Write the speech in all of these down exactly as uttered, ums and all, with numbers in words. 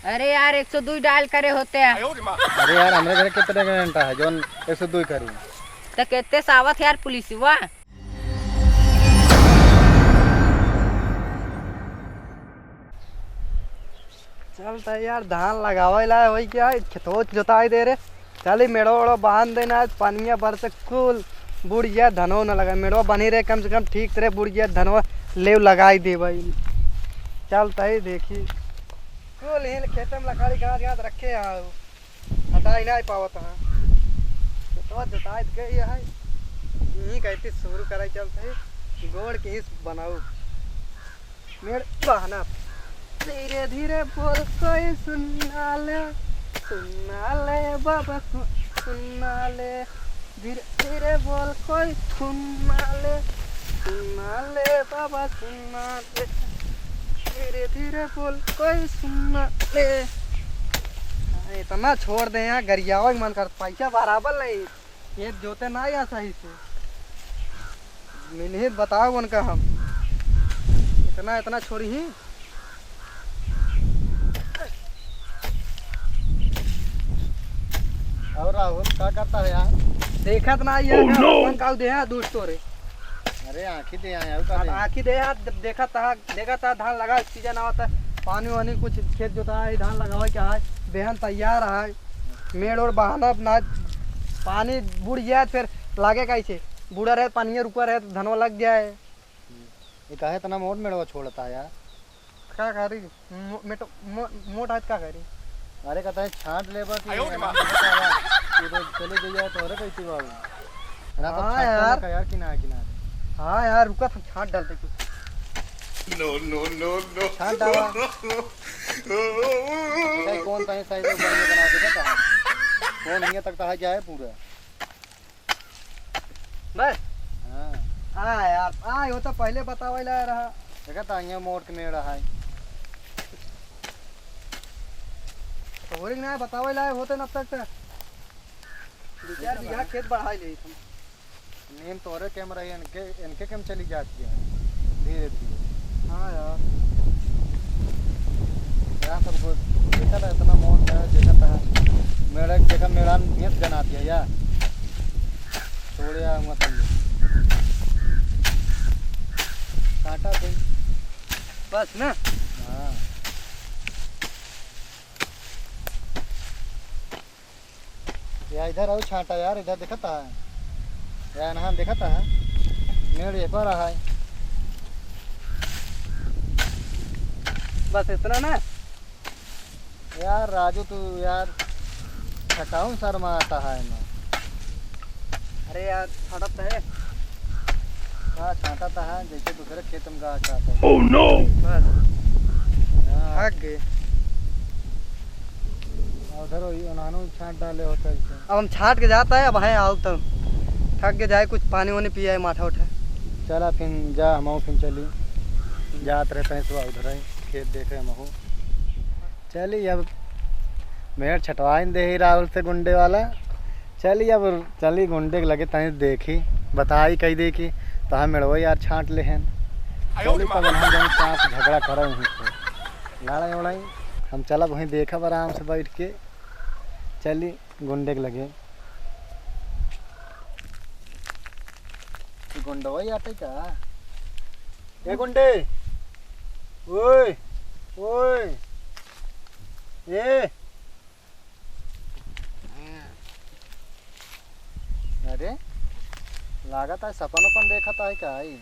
अरे यार, एक सौ दुई डायल करे होते हैं। अरे यार, हमरे घरे कितने घंटा है जौन एक सौ दुई करी? तो कितने से आवत है यार पुलिसवा? चल त यार, धान लगावे ला होई क्या, खेतो जोताई दे रे। चल, ई मेड़ो वेड़ो बांध देना, आज पनिया बरसे कुल बुड़ गया, धनो न लगा। मेड़ो बनी रहे कम से कम, ठीक तरह बुड़ गया, धनो लेव लगाई दे भाई। चल तई देखी, कुल हिल खेते में लकड़ी गांज गांज रखे हैं, हटाई नहीं पावत हैं। खेतवा जोताई गई है, यहीं कहती शुरू करे, चलते गोड़ के हिस बनाऊ। मेड़ बहना। धीरे धीरे बोल कोई सुनना ले, सुनना ले बाबा सु-, सुनना ले। धीरे धीरे बोल कोई सुनना ले, सुनना ले बाबा सुनना ले। धीरे धीरे बोल कोई सुनना ले। इतना छोड़ दे यहाँ, गरियावे के मन कर, पैसा बराबर नहीं। खेत जोते ना या सही से। मिनहित बताओ उनका हम। इतना, इतना छोड़ी ही। और राहुल, का करता है यार? देखत ना ये Oh, no! अपन काऊ दे है दोस्त तोरे। अरे आँखी दे आए, और का अब दे? आँखी दे है, देखत है, देखत है धान लगा, सीजन आवत है, पानी वानी कुछ खेत जोता है, धान लगावे के है, बेहन तैयार है। मेड़ ओड़ बहाना ना, पानी बुड़ जाए, फिर लागे कैसे? बूढ़ा रहे, पानी रुका रहे, तो धनवा लग जाए। ये काहे इतना मोट मेड़वा छोड़ता है यार? का करी? मो-, मेट-, मो-, मोट हाथ का करी? अरे, कहता है, छांट लेबा कि आयो रे माँ। ये तो चले गई है, तोहरे कैसी बाबू? रात हाँ छांट यार। का यार, किनारे, किनारे। हाँ यार, रुका, हम छांट डालते कुछ। No, no, no, no। छांट डाला। कौन तहे साइड में बना देता था? कौन हियां तक तहा जाए पूरा? बस? हाँ। हाँ यार, हाँ, यो तो पहले बतावे ला रहा। देखा था, यहाँ मोड़ के मेड़ा है। तो हो रही ना, बतावे ला होते न अब तक तो। दो चार बीघा खेत बढ़ाई ले तुम। नीम तोरे कैमरा है, इनके, इनके कम चली जाती है धीरे धीरे। हाँ यार। यहाँ सब कुछ देखा था, इतना मोड़ है, देखा था। मेरा, देखा, मेरा नियत जना दिया यार। छोड़े यार, मत ले। काटा थे। बस ना? हाँ। या इधर आओ छांटा यार, इधर देखता है। या नहान देखता है। मेड़ ये पर है। बस इतना ना? यार राजू, तू यार छटाऊं शर्मा आता है ना। अरे यार, छांटत है। हाँ, छांटत है, जैसे दूसरे खेत में गा छांटत है। Oh no! बस। हाँ। थक गए। और उधर वही उन्होंने छांट डाले होते हैं। अब हम छांट के जाता है, अब हैं आओ तब। थक के जाए, कुछ पानी वानी पियाए, माठा उठा। चला फिर जा, हम फिर चली। जात रहते हैं सुबह उधर ही, खेत देखे हम हो। चली अब मेड़ छटवाइन दे ही राहुल से गुंडे वाला। चली अब चली गुंडे के लगे तनी देखी, बताई कही दे कि तहा मेड़वा यार छांट ले हैं। आयो रे चली माँ। तब हम जन साथ झगड़ा करे वहीं से। लड़ाई उड़ाई हम चलब वहीं देखब आराम से बैठ के। चली गुंडे के लगे। गुंडवा ही आटे का? ए गुंडे, ओए, ओए, ए। अरे, लागत है सपन ओपन देखत है का आई?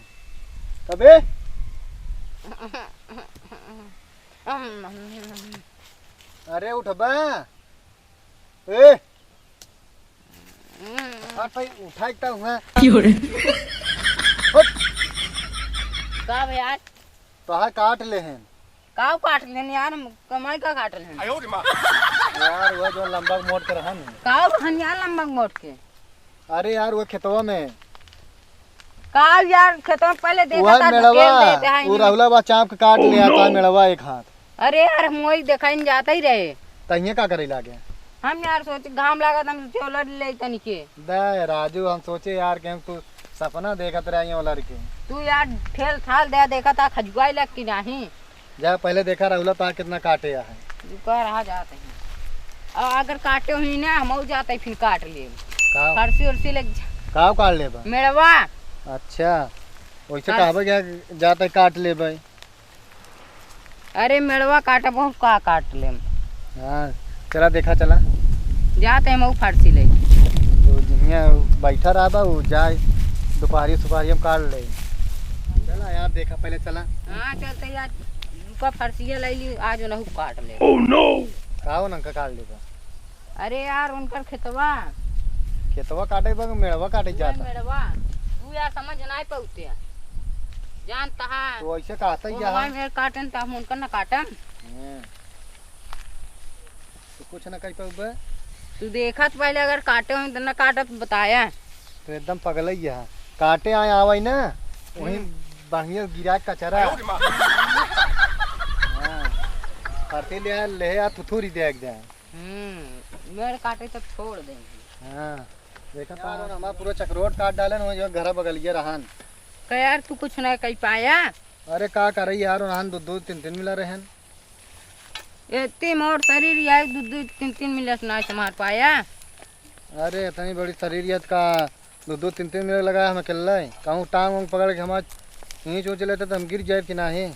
तबे? अरे उठबा। ए, फटाफट भाई, उठा एकटा हुआ। क्यों रे? हट। का भैया? तोहार काट ले हैं। का काट लेन यार, हम कमाई का काट लेन? यार, वो जो लंबा मोट के रहा न। का रहन यार लंबा मोट के? अरे यार, वो खेतवा में। का यार, खेतवा में पहले देखा वह था, मेड़वा, ढकेल देते हैं वो इन्हें। राहुला बा चाप के काट ले आता है मेड़वा एक हाथ। अरे यार, हम वही देखाइन जाता ही रहे। तहिए का करे लागे? हम यार सोच घाम लागत, हम सोचे ओलर ले तनी के। दे राजू, हम सोचे यार कि हम तू सपना देखत रहे ओलर के। तू यार ठेल ठाल दे, देखा था खजुआई लग की नहीं। जा पहले देखा राहुला ता कितना काटे है। जुका रहा जात है। और अगर काटे हुई ना, हम जाते फिर काट ले। का? फरसी उरसी लग जा। का काट लेबा? मेड़वा। अच्छा, वैसे फरस- कहबे क्या जाते काट लेबे? अरे मेड़वा काटब, हम का काट लेम? हाँ, चला देखा, चला। जाते हम ऊ फरसी ले। तो हियाँ बैठा रहबा, ऊ जाए, दुपहरी सुपहरी हम काट ले। चला यार, देखा पहले, चला। हाँ, चलते यार, रुका, फरसिया ले ली, आज उनहु काट ले। Oh no! का उनका काट लेबा? अरे यार, उनकर खेतवा। खेतवा काटे बा कि मेड़वा काटे उहे जाता? मेड़वा। तू यार समझ नाई पउते। जानता है। तो ऐसे कहता ही वो क्या हमारे है? मेड़ काटन, तो हम उनकर ना काटन। हाँ। तो कुछ ना कह पाउबे। तू देखत पहले अगर काटे हो तो ना काटत बताया। तो एकदम पगल ही है। काटे आए आवई ना, वहीं हम्म। बढ़िया गिरा के कचरा। हाँ। फरसी ले आ, ले आ, थुथुरी दे एक दे। हम्म, मेड़ काटे तब छोड़ देंगे। हाँ, देखा था। यार, हमार पूरा चकरोट काट डाले न, वो जो घर बगलिया रहन। का यार, तू कुछ ना कह पाया? अरे, का करे यार, रहन दो दो तीन तीन मिला रहन। इतनी मोट शरीर यार, दो दो तीन तीन मिला से ना संभाल पाया। अरे, इतनी बड़ी शरीर यार का दो दो तीन तीन मिनट लगा हम अकेला ही। कहूँ टांग वांग पकड़ के हमार यहीं चोंच लेते तो हम गिर जाए कि नाही।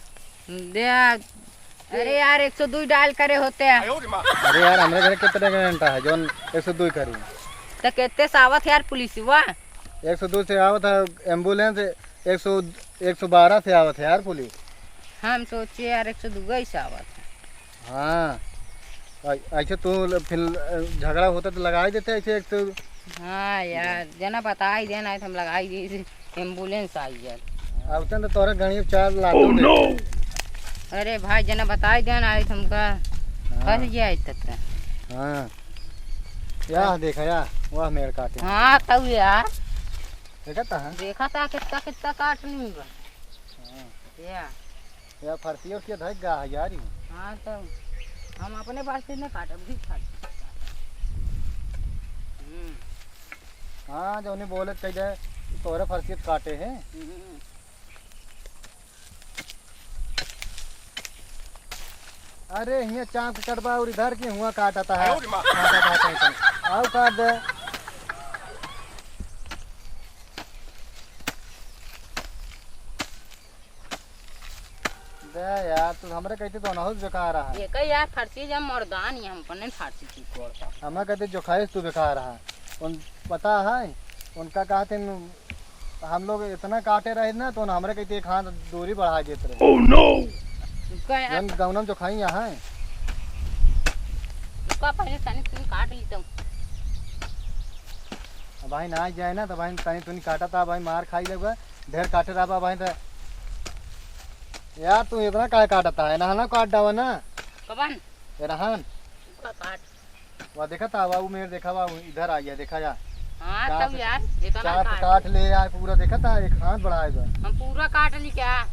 दे आ। अरे यार, एक सौ दो डायल करे होते हैं। अरे यार, हमरे घर कितने घंटा है जोन एक सौ दो करी? तो कितने से आवत है यार पुलिसवा? एक सौ दो से आवत है एम्बुलेंस, एक सौ, एक सौ बारह से आवत है यार पुलिस। हम सोचे यार, एक सौ दो ही से आवत है। हाँ, ऐ-, ऐसे तू ल-, फिर, अ, झगड़ा होता तो लगाई देते ऐसे एक तो। हाँ यार, जना बताई देना है तो हम लगाई दी, एम्बुलेंस आई यार। अब तन तो तोरा गणित चार लाख Oh, no! अरे भाई, जना बताई देना है तो हमका हाँ। फंस गया है तब तक। हाँ, या देखा या, वह मेड़ काटे। हाँ, तब यार। देखा था? देखा था कितना, कितना काट लूंगा। हाँ। या। या फरसी उरसी धइक गा है यार ई। हाँ, तो हम अपने पास से नहीं काटब, भी काट। हम्म। हाँ, जौने बोले कह दे, तोहरे फरसी काटे हैं। हम्म। अरे, हियाँ चाप के कटबा और इधर के हुआ काटता है। आयो रे माँ। काटता है कहीं कहीं। आओ काट दे। दे यार, तू हमरे कहते तो अनहुस बेकार रहा। ये कही यार, फरसी जब मर्दान ही हम अपने फरसी की कोड़ता। हमें कहते जोखाइस तू बेकार रहा। उन, पता है, उनका कहते न, हम लोग इतना काटे रहे ना, तो उन हमरे कहते एक हाथ दूरी बढ़ा देते रहे। Oh no! रुका यार। जौन गौनम जोखाई यहाँ है। रुका, पहले तनी तुम काट ली तो। अब भाई ना जाए ना, तो भाई तनी तुनी काटा था, भाई मार खाई लेगा। ढेर काटे रहबा भाई त। यार, तू इतना काहे काटता है? नहाना काट डावा ना। कबन? ये रहन। का काट? वह देखा था, बाबू मेरे देखा, बाबू इधर आ गया, देखा जा। हाँ, चाप, तब यार, इतना चाप काट काट ले। ले यार, पूरा देखा था, एक हाथ बढ़ाएगा। हम पूरा काट ली क्या?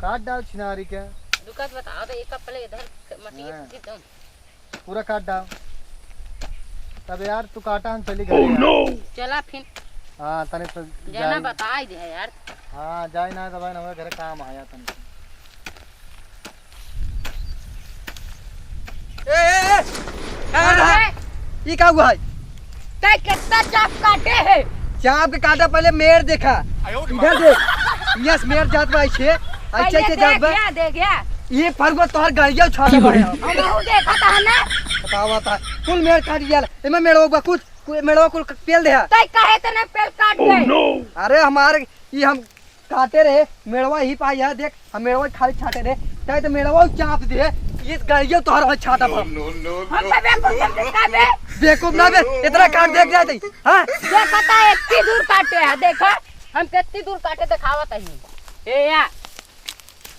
काट डाल छिनारी के। रुका तो बताओ तो, एक पहले इधर मशीन हाँ। की तुम। पूरा काट डाल। तब यार तू काटा, हम चली गए Oh यार। No! चला फिर। हाँ, तने तो जाना जाई। बताई दे यार। हाँ, जाई ना तो भाई, हमारे घर काम आया तने। ए, ए, ए, का हाँ, रहा? है। ई का हुआ है? तै कितना चाप काटे है? चाप के काटा, पहले मेड़ देखा। आयो रे इधर माँ। देख। यस, मेड़ जात बा ऐसे। ऐसे, पहले ऐसे जात देख बा। गया, देख गया। ये फरुआ तोहर गड़िया उछाले बा। हम हूँ देखा था ना। बतावा था। कुल मेड़ काट दिया। एमे मेड़वा बा कुछ, कुछ मेड़वा कुल पेल दे। तै काहे तने पेल काट दे? अरे हमारे, ये हम काटे रहे, मेड़वा ही पाई है, देख, हम मेड़वा खाली छाटे रहे, तै तो मेड़वा चाप दे, ये गड़िया तोहर हो छाटा पर। हम तो बेवकूफ समझे का बे? बेवकूफ ना बे, इतना काट देख जाए तै, हाँ? देखा था, इतनी दूर काटे है, देखा, हम कितनी दूर काटे दिखावत है। ए या,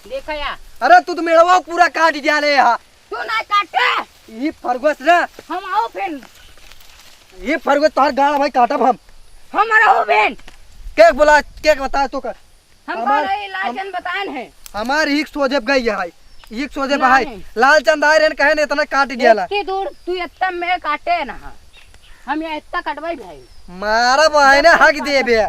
देखा या। अरे तू तो मेड़वा पूरा काट दिया ले हा। तू ना काटे। ई फरगस रे। हम आओ फिर। ई फरगस तोहर गाड़ भाई काटब हम। हम रहो बेन। के बोला, के बता तू का? हम हमार, कौन इलाज हम, बताएन है? हमार ईख सोझे गई है, ईख सोझे बहाई। नहीं। लाल चंद आए रहन कहे ने इतना काट दियाला। इतनी दूर तू इतना मेड़ काटे ना। हम यहाँ इतना कटवाई भाई। मारा भाई ने हक देबे।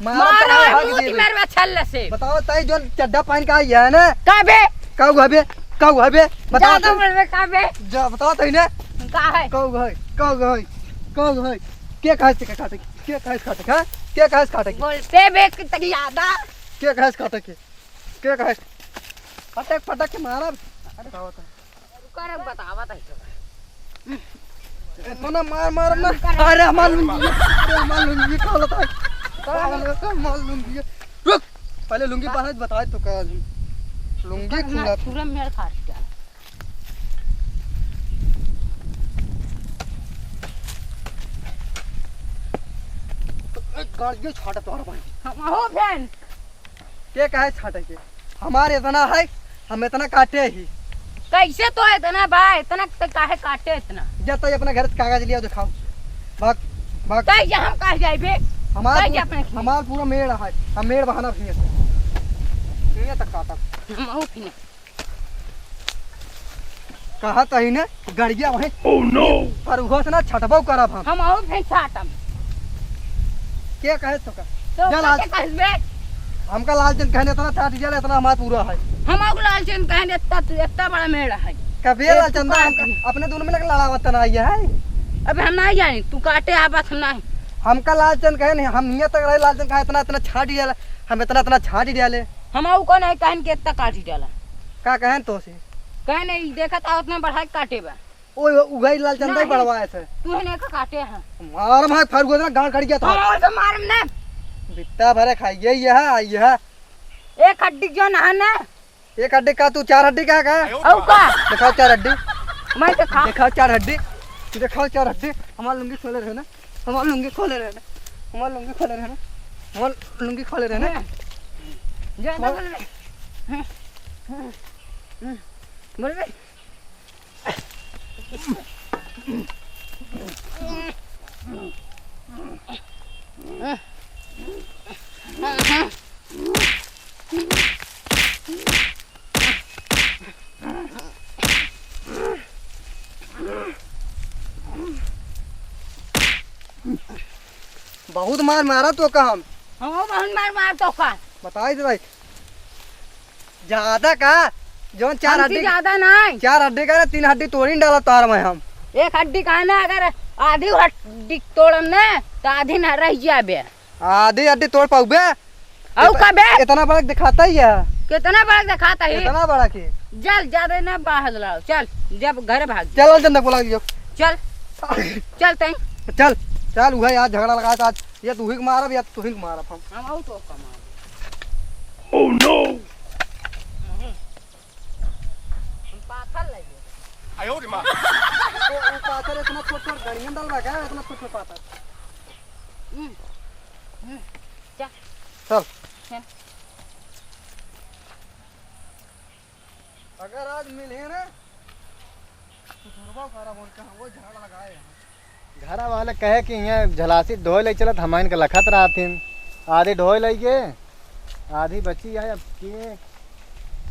मारा मारा तो हक मुंह देबे। मेरे छल्ले से। बताओ ताई जोन चड्ढा पहन के आई है ना? का बे? का हुआ बे? का हुआ बे? बता ज्यादा तो। बोलबे का बे? जा, बता तो ही ना। का है? का हुआ है? का हुआ है? का हुआ है? के कहे से काटे के? के कहे से काटे के? हाँ? के कहे से काटे के? बोलते बे कि तक ज्यादा। के कहे से काटे के? के कहे से? फटक फटक के मारब। अरे बताओ तो। रुका रे, बतावा तो। इतना मार मार ना। अरे हमार लुंगी, अरे हमार लुंगी खोलत है। का हमार लुंगी? रुक, पहले लुंगी पहन, बताए तो का लुंगी पूरा, खोलत। पूरा मेल फाड़ दिया। एक गाड़ दियो छाटा तोहर भाई। हम हो फैन। के कहे छाटे के? हमार इतना है, हम इतना काटे ही। कैसे तो इतना बा, इतना तो काहे काटे इतना? जा तो अपना घर से कागज लिया दिखाओ। भाग, भाग। कह जा, हम कह जाइबे? हमार कह जा पूरा, अपने खेत। हमार पूरा मेड़ है, हम मेड़ बहाना भी है। ये तक काटा। हम आऊ फिर। कहत ही ने, गड़िया वहीं। Oh no! पर उहो से ना छटबो करब हम। हम और भी छाटम। के कहे तो का? तो जा लाल, कैसे कहबे? हमका लालचंद कहने इतना छाट दिया, इतना हमार पूरा है। हम और लालचंद कहने इतना, इतना बड़ा मेड़ है। कबे ये लालचंद तू हमका, काट। अपने दोनों में लड़ावत ना आई है। अब हम नहीं जानी, तू काटे आ बात हम नहीं। हमका लालचंद कहे नहीं, हम नियत तक रहे लालचंद कहे इतना, इतना छाट दिया, हम इतना, इतना छाट दिया ले। हम और को नहीं कहन के इतना काट दिया। का कहन तो से? कहे नहीं, देखत आओ उतना बढ़ा के काटे बा। ओए, उगाई लाल चंदा ही नहीं। बढ़वाए थे। तू ही नहीं का काटे हैं। मार मार फाड़ गोदना गाड़ खड़ गया था। हम और तो मारम ना। बित्ता भरे खाइए ये है, ये है। एक हड्डी जो ना है ना। एक हड्डी का तू चार हड्डी का है का? और का? दिखाओ चार हड्डी। मैं तो खा। दिखाओ चार हड्डी। दिखाओ चार हड्डी। हमार लुंगी खोले रहे ना। हमार लुंगी खोले रहे ना। हमार लुंगी खोले रहे ना। हमार लुंगी खोले रहे ना। हाँ। ज्यादा हमार बोल रहे। हाँ। हाँ। हाँ। बोल रहे। बहुत मार मारा तो का हम। हाँ, बहुत मार मार तो का। बताई दे भाई। ज्यादा का? जौन चार हमसे हड्डी, ज्यादा नहीं। चार हड्डी का ना, तीन हड्डी तोड़ी न डाला तार में हम। एक हड्डी का ना, अगर आधी हड्डी तोड़म ना, तो आधी ना रह जाबे। आधी हड्डी तोड़ पाउबे? और इतना, का बे? इतना बड़ा दिखाता ही है। कितना बड़ा दिखाता है? इतना बड़ा के? चल, ज्यादा ना बाहर लाओ। चल, जब घर भाग। चल, चल, चंदा बोला दियो। चल। चल, तई। चल, चल, उहे यार झगड़ा लगाए तो आज या तू ही के मारब या तू ही के मारब हम। हम आऊ तो का मारब। Oh no! हम पाथर लइगे। आयो रे माँ। तो वो पाथर इतना छोट छोट गड़ियन डाल रखा है, इतना छोट छोट पाथर। हम्म, हम्म, जा। चल। चल। अगर आज मिले ना, तो सुरबा खराब होने का, वो झाड़ लगाए हैं। घरा वाले कहे कि यहाँ झलासी ढोए ले चलत, हम इनके लखत रहथिन। आधी ढोए ले गए, आधी बची है। अब के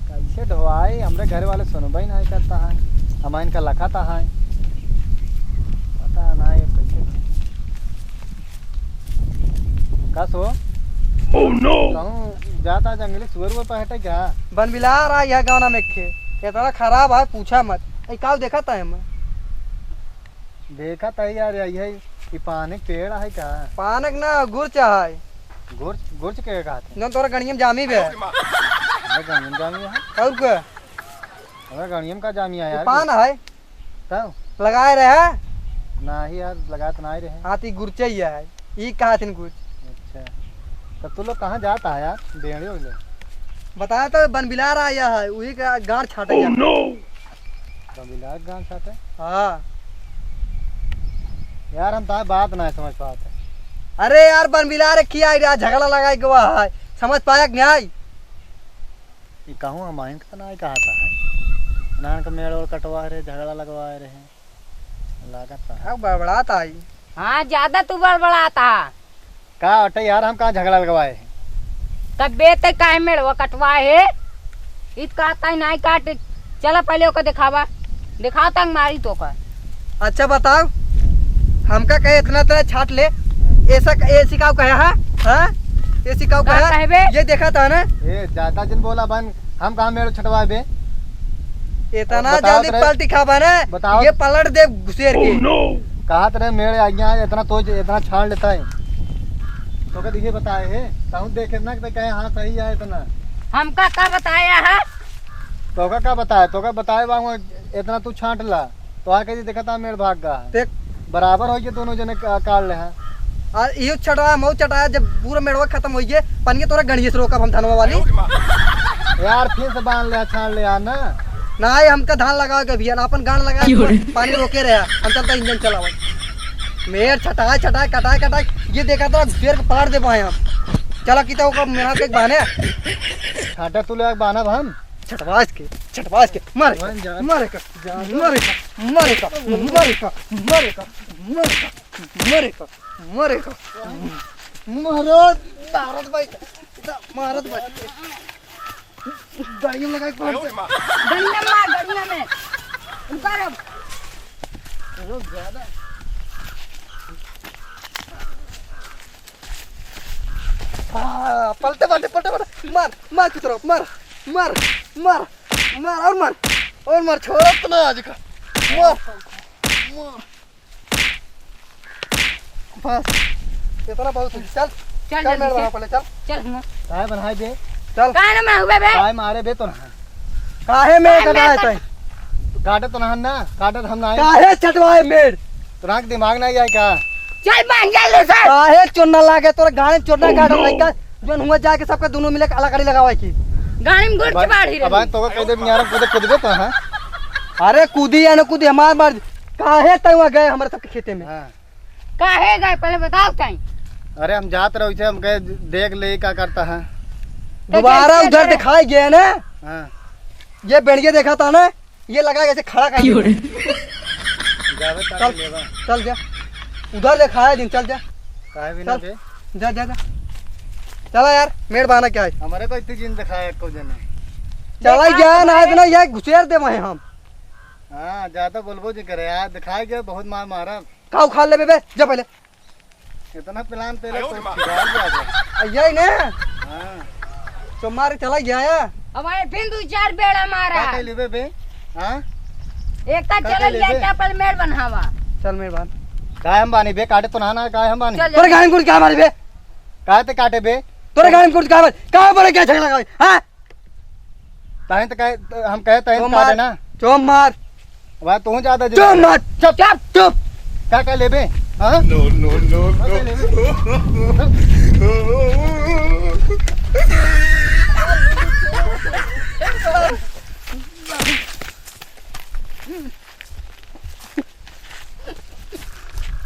कैसे ढोआए? हमरे घर वाले सुनबे नहीं करता है, हम इनका लखत है। पता नहीं अब कैसे ढोआए। का सो? Oh no! कहूँ जाता जंगली सुअर उअर पर हटे क्या? बन बिलार आ यह गाना में खे, इतना खराब है, पूछा मत। ए, काऊ देखा था हम? देखा था यार, यही है, ये पानक पेड़ है का? पानक ना, गुरच है। गुरच, गुरच के कहते हैं? जौन तोरा गणियम जामी बे। हमरे गणियम जामी है? और का? हमरे गणियम का जामी है ये यार, पान गुरच। है? तब? लगाए रहे? नाही यार, लगात नाही रहे। हाँ, तो ई गुरचे ही है। ई कहा थिन गुरच? अच्छा। तो तू लोग कहाँ जाता है यार? बेड़े हो गए। बताया तो बन बिलार आया है, वही का गांड छाटा Oh गया। No! बन बिलार गांड छाटा? हाँ। यार, हम तार बात ना समझ पाते। अरे यार, बन बिलार किया आई रहा, झगड़ा लगाए गवा है, समझ पाया कि नहीं? ई कहूँ हमाइन का तो नाई कहता है। नान का मेड़ ओड़ कटवाए रहे, झगड़ा लगवाए रहे। लागत है। अब बड़बड़ाता है। हाँ, ज्यादा तू बड़बड़ाता। का अटे यार, हम कहाँ झगड़ा लगवाए हैं? तब बे ते काहे मेड़वा कटवाए है? इत कहता है नाई काट। चला पहले ओका दिखावा। दिखाता मारी तो का। अच्छा बताओ, हमका कहे इतना तरह छाट ले, ऐसा क-, ऐसी काऊ कहे, हाँ? हाँ? ऐसी काऊ का कहे? कहबे? ये देखा था ना? ए, ज्यादा जिन बोला बन, हम कहाँ मेड़ छटवाए बे? इतना बतावत जल्दी रहे, पलटी खाबा ना, बतावत ये पलट दे घुसेर के। Oh no! कहत रहे मेड़ आ गया, इतना तो, इतना छांट लेता है। तो कह दिए बताए है, तहूँ देखे ना कि कहे हाँ सही है इतना। हमका का बताया है? तोका का बताए? तोका बताए बा, इतना तू छांट ला। तो आ के देखा था मेड़ भाग गा। देख। बराबर होइ के दोनों जने का-, काट ले हैं। आ, इहो चटाया, मऊ चटाया, जब पूरा मेड़वा खतम होइ गए, पनिया तोरा गणिये से रोकब हम धनवा वाली। यार, फिर से बांध ले, छान ले यार ना। ना, ये हमका धान लगावे के भैया, ना अपन गांड लगावे के, पानी रोके रहे, हम चलता इंजन चलावे। मेड़ छटाए, छटाए, कटाए, कटाए, ये देखा तो शेर के पार दे पाए हम। चला किता ओकर मेहनत के बहाने। छाटा तू ले बाना हम। छटवास के, छटवास के, मारे का, मारे का, मारे का, मारे का, मारे का, मारे का, मारे का, मारे का, मारे का। महाराज, महाराज भाई, महाराज भाई। गाड़ियों में लगा के पहुंच गए। गड़िया में, गड़िया में। उतार अब। बहुत ज्यादा। हाँ, पलटे, पलटे, पलटे, पलटे। मार, मार की तरफ, मार, मार, मार, मार, और मार, और मार, छोड़ तो ना आज का। मार, मार। बस, इतना बहुत है। चल, चल चल, जल्दी मेरे से। वहाँ पहले, चल। चल, हम। काय बनाए बे? चल। काय ना मैं हुए बे? काय मारे बे तो ना? काहे में काय कटाए मैं तै? काटे तो ना, ना, काटे तो हम ना आए। काहे चटवाए मेड़? तोरा के दिमाग नहीं आए का? चल, बांध जल्दी से। काहे चोन्ना लागे तोरा गाड़ी चोन्ना काटे लइका, जोन हुआ जाके सबके दोनों मिले के अलग गाड़ी लगावे की। गाड़ी में गुड़ अब, चबाड़ी अब रही। तो कह दे, मियारा कूदे, कूदबे तो, हाँ? अरे कूदी या ना कूदी, हमार मर्जी। काहे तै वहाँ गए हमारे सबके खेते में? हाँ। काहे गए, पहले बताओ तई। अरे हम जात रहो इसे, हम कहे देख ले का करता है। तो दोबारा कैसे उधर करे? दिखाई गया ना। हाँ। ये बेड़िया देखा था ना, ये लगा कैसे खड़ा कर दिया। जावे चल, ताकि लेवा। चल जा। उधर दिखाया दिन, चल जा। काहे भी ना चल। बे? जा, जा, जा। चला यार, मेड़ बहाना क्या है? हमारे को इतनी जिन दिखाया एको जने। चला देखा जा, तो ना है। इतना ये घुसेर दे वहीं हम। हाँ, ज्यादा बोलबो जी करे यार, दिखाई गया बहुत मार मारा। का उखाड़ लेबे बे? जा पहले। इतना प्लान तेरे आयो को रे माँ। खिला दिया बे। आ, यही ने? हाँ। तो मार चला गया है। अब आए फिर दो चार बेड़ा मारा। का कह लेबे बे? हाँ? एक का का चला कह गया लेबे? क्या पल मेड़ बनावा। चल मेड़ बन। काय हम बानी बे? काटे तो ना ना, काय हम बानी? चल, तोरे चल। गाड़ी में कुछ क्या मारी बे? काय ते काटे बे? तोरे गाड़ी में कुछ क्या मारी? कहाँ पर क्या झगड़ा लगा? हाँ? ताहीं तो कहे, हम कहे ताहीं चुप तो काटे मार, ना। चुप मार। वह तू ज्यादा चुप जिद मार, चुप, चुप, चुप। का का लेबे? हाँ? No, no, no, का का लेबे?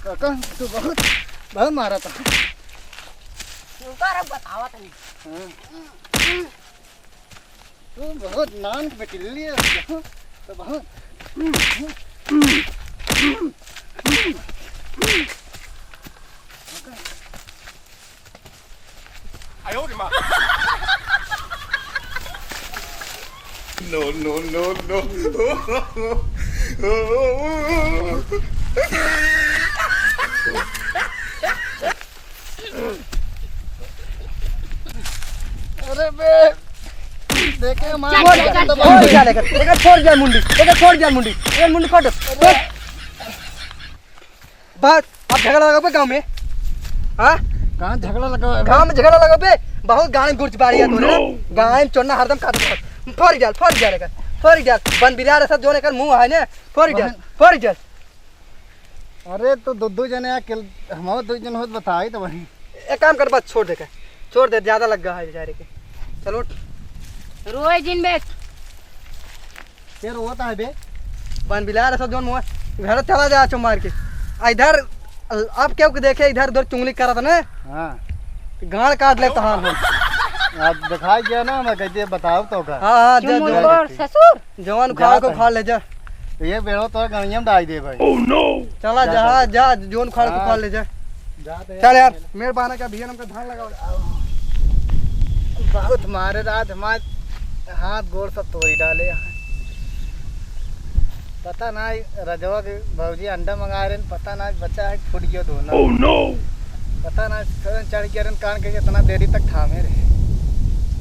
काका, तू बहुत, बहुत मारा था। उनका रब बतावा तनी। हाँ। तू बहुत नान के बेटिल्ली है, तो बहुत। आयो रे माँ। No, no, no, no। अरे बे, देखे मार चल, चल, चल, चल। फोड़ जा लेकर, लेकर फोड़ जा मुंडी, लेकर फोड़ जा मुंडी, लेकर मुंडी काट। बस, अब झगड़ा लगाबे गाँव में? हाँ? कहाँ झगड़ा लगाबे? गाँव में झगड़ा लगाबे? बहुत गाँव में गुर्ज बाड़ी है तोरे। Oh, no। गाँव में चोन्ना हरदम खात रहत। फोड़ जा, फोड़ जा लेकर, फोड़ जा। बन बिरार सब जोने कर मुँह है ने, फोड़ जा, बहन। फोड़ जा। अरे तो दो, दो जने अकेल, हम दो जन होत बताई तो वही। एक काम कर, बस छोड़ दे के, छोड़ दे, ज्यादा लग गया है बेचारे के। चल उठ। रोए जिन बे। के रोता है बे? बन बिलार सब जोन मुआ घर चला जा चो मार के। आ इधर अब केहू के देखे इधर उधर चुंगली करत ना। हाँ। गाड़ काट ले तहार हम। अब दिखाई गया ना, मैं कहते बताओ तो का। हाँ, हाँ, दे, दे। चुमुंदर ससुर। जवान उखाड़ के जात है। उखाड़ ले जा। ये बेड़ो तो गणिया में डाल दे भाई। Oh no! चला जा, जा, जा, जा, जोन उखाड़ के हाँ। उखाड़ ले जा। जात है चल यार, यार। मेरे बहाना का भैया हमका धान लगाओ। बहुत मारे रात हमार हाथ गोड़ सब तोड़ी डाले हैं। पता ना रजवा के भौजी अंडा मंगा रहे हैं, पता ना बच्चा है फूट गया दोनों। Oh no! पता ना चढ़ गया रहे कान के इतना देरी तक थामे रहे।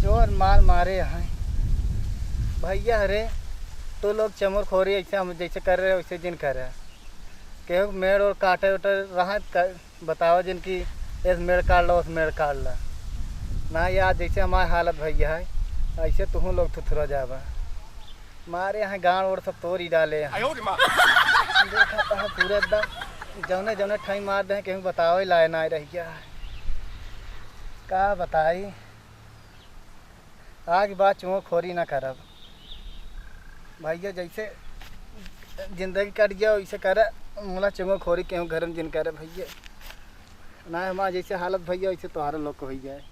जोर मार मारे हैं भैया रे। तू लोग चंगोरखोरी ऐसे हम जैसे कर रहे वैसे जिन कर रहे। केहू मेड़ और काटे उटे रहा क-, बतावा जिन कि एस मेड़ काट ला, ओस मेड़ काट ला। ना यार, जैसे हमार हालत भैया है, ऐसे तुहूँ लोग थुथुरा जाबा। मारे यहाँ गाँड़ ओड़ सब तोरी डाले हैं। देखा तो है पूरा एकदम जौने जौने ठाई मार दे, केहू बतावे लाए ना रह गया है। का बताई, आगे बाद चंगोरखोरी ना करब भैया, जैसे जिंदगी कट गया वैसे करे। मुला चंगोरखोरी केहू घर में जिन करे भैया, ना हमार जैसे हालत भैया वैसे तोहरे लोग को हो जाए।